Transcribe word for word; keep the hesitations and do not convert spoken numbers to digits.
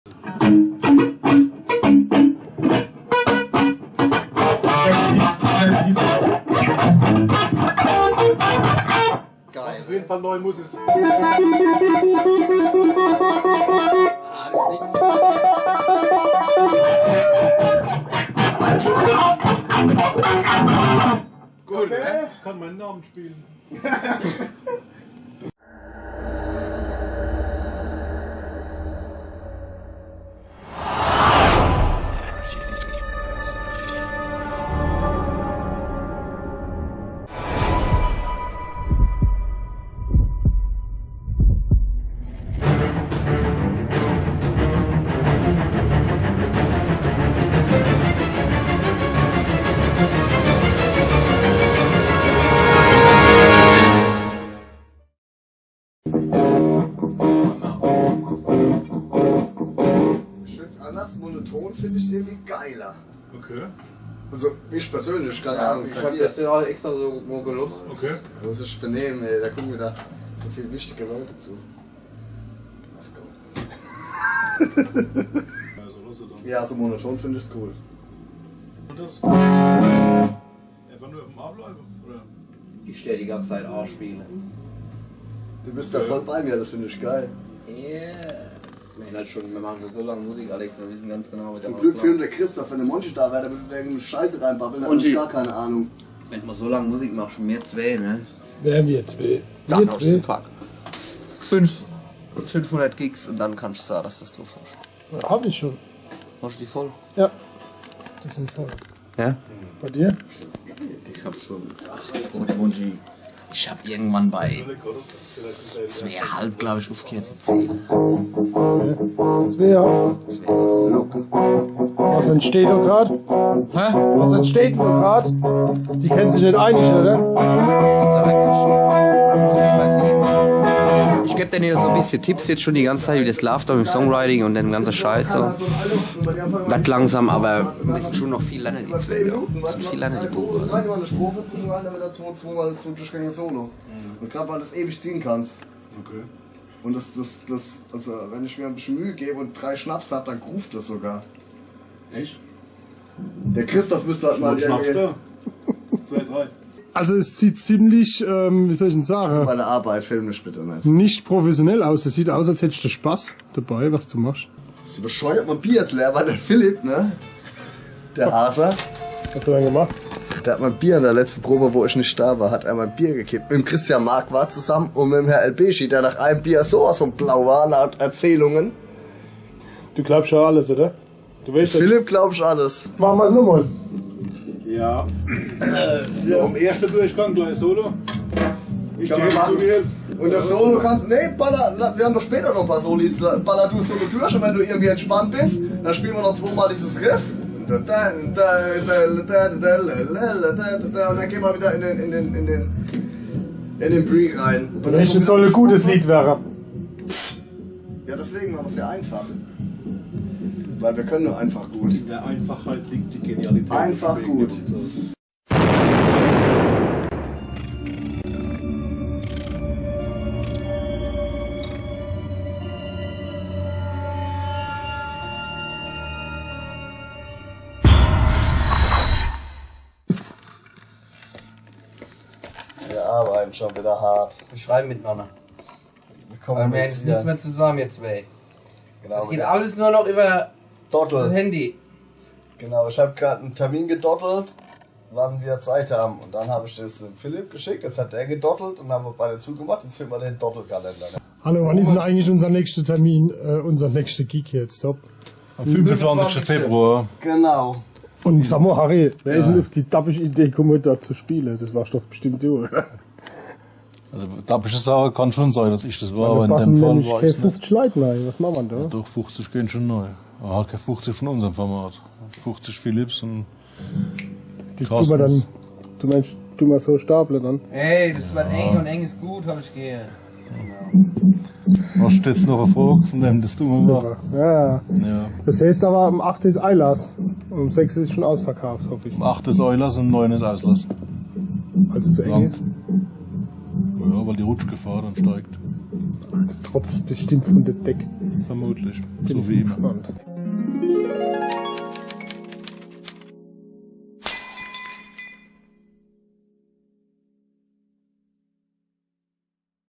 Geil. Auf jeden Fall neu muss es. Gut, ne? Ich kann meinen Namen spielen. Ich find's anders, monoton find ich's irgendwie geiler. Okay. Also, ich persönlich, keine Ahnung, ich hab das ja extra so mo gelost. Okay. Muss ich benehmen, ey, da gucken wieder so viele wichtige Leute zu. Ach komm. Ja, so monoton find ich's cool. Und das? Einfach nur auf dem A bleiben, oder? Ich stell die ganze Zeit A spielen. Du bist da voll bei mir, das find ich geil. Yeah. Wir haben halt schon, wir machen schon so lange Musik, Alex, wir wissen ganz genau, was wir machen. Zum Glück filmt der Christoph, wenn der Monchi da wäre, der würde irgendeine Scheiße reinbabbeln, da hab ich gar keine Ahnung. Wenn man so lange Musik macht, schon mehr zwei, ne? Wären wir zwei. Dann hast du den Quark. Fünf, fünfhundert Gigs und dann kannst du sagen, dass du das drauf hast. Ja, hab ich schon. Hast du die voll? Ja, die sind voll. Ja? Bei dir? Ich hab so, und, und die, ich hab irgendwann bei zweieinhalb, glaub ich, aufgehört zu zählen. Zwei, ja. Locker. Was entsteht da grad? Hä? Was entsteht da grad? Die kennen sich nicht einig, oder? Ich geb denen ja so ein bisschen Tipps jetzt schon die ganze Zeit, wie das läuft da mit dem Songwriting und dem ganzen Scheiß. So. Wird langsam, aber wir sind schon noch viel lernen, die zwei, ja. Wir sind viel lernen, die Buben. Das war immer eine Strophe zwischen allen, damit er zwei, zweimal so durchgängig Solo. Und grad, weil du es ewig ziehen kannst. Okay. Und das, das, das, also, wenn ich mir ein bisschen Mühe gebe und drei Schnaps hab, dann groovt das sogar. Echt? Der Christoph müsste halt mal Schnaps irgendwie da. Zwei, drei. Also es sieht ziemlich, ähm, wie soll ich denn sagen? Bei der Arbeit, film mich bitte nicht. Nicht professionell aus. Es sieht aus, als hättest du Spaß dabei, was du machst. Ist bescheuert, mein Bier ist leer, weil der Philipp, ne? Der Hase. Was hast du denn gemacht? Der hat mein Bier in der letzten Probe, wo ich nicht da war, hat er mein Bier gekippt. Mit dem Christian Marquardt zusammen und mit dem Herr Elbeshi, der nach einem Bier sowas von blau war, laut Erzählungen. Du glaubst schon alles, oder? Du weißt Philipp, glaubst alles. Machen wir's nochmal. Ja. Äh, ja. Am ersten Durchgang gleich Solo. Ich kann geh zu die Hälfte. Und das Solo kannst, nee, baller, la-, wir haben doch später noch ein paar Solis. La-, baller du Solo durch und wenn du irgendwie entspannt bist, dann spielen wir noch zweimal dieses Riff. Und dann gehen wir wieder in den, in den, in den, in den Pre rein. Und das soll ein gutes Lied werden. Ja, deswegen machen wir's ja einfach. Weil wir können nur einfach gut. In der Einfachheit liegt die Genialität. Einfach gut. Wir arbeiten schon wieder hart. Wir schreiben miteinander. Wir kommunizieren. Weil wir haben jetzt nichts mehr zusammen, jetzt zwei. Genau, das geht alles nur noch über das Handy. Genau, ich hab grad einen Termin gedottelt, wann wir Zeit haben. Und dann hab ich das dem Philipp geschickt, jetzt hat er gedottelt und haben wir beide zugemacht. Jetzt finden wir den Dottelkalender. Hallo, wann ist denn eigentlich unser nächster Termin, äh, unser nächster Gig jetzt? Stopp. Am fünfundzwanzigsten Februar. Genau. Und sag mal, Harry, wer ist denn auf die dappige Idee gekommen, da zu spielen? Das warst doch bestimmt du, oder? Also, dappige Sache kann schon sein, dass ich das war, aber in dem Fall war ich's nicht. Da passen nämlich keine fünfzig Leute rein. Was machen wir da? Ja, doch, fünfzig gehen schon rein. Aber halt keine fünfzig von unserem Format. Fünfzig Philipps und Carstens. Die tun wir dann, du meinst, tun wir so stapeln dann? Ey, das wird eng und eng ist gut, hab ich gehört. Hast du jetzt noch eine Frage von dem, das tun wir machen? Super. Ja. Ja. Das heißt aber, um acht ist Einlass. Um sechs ist schon ausverkauft, hoffe ich. Um acht ist Einlass, um neun ist Auslass. Weil es zu eng ist? Langt. Ja, weil die Rutschgefahr dann steigt. Es droppt bestimmt vun de Deck. Vermutlich. Bin So ich wie immer. Gespannt.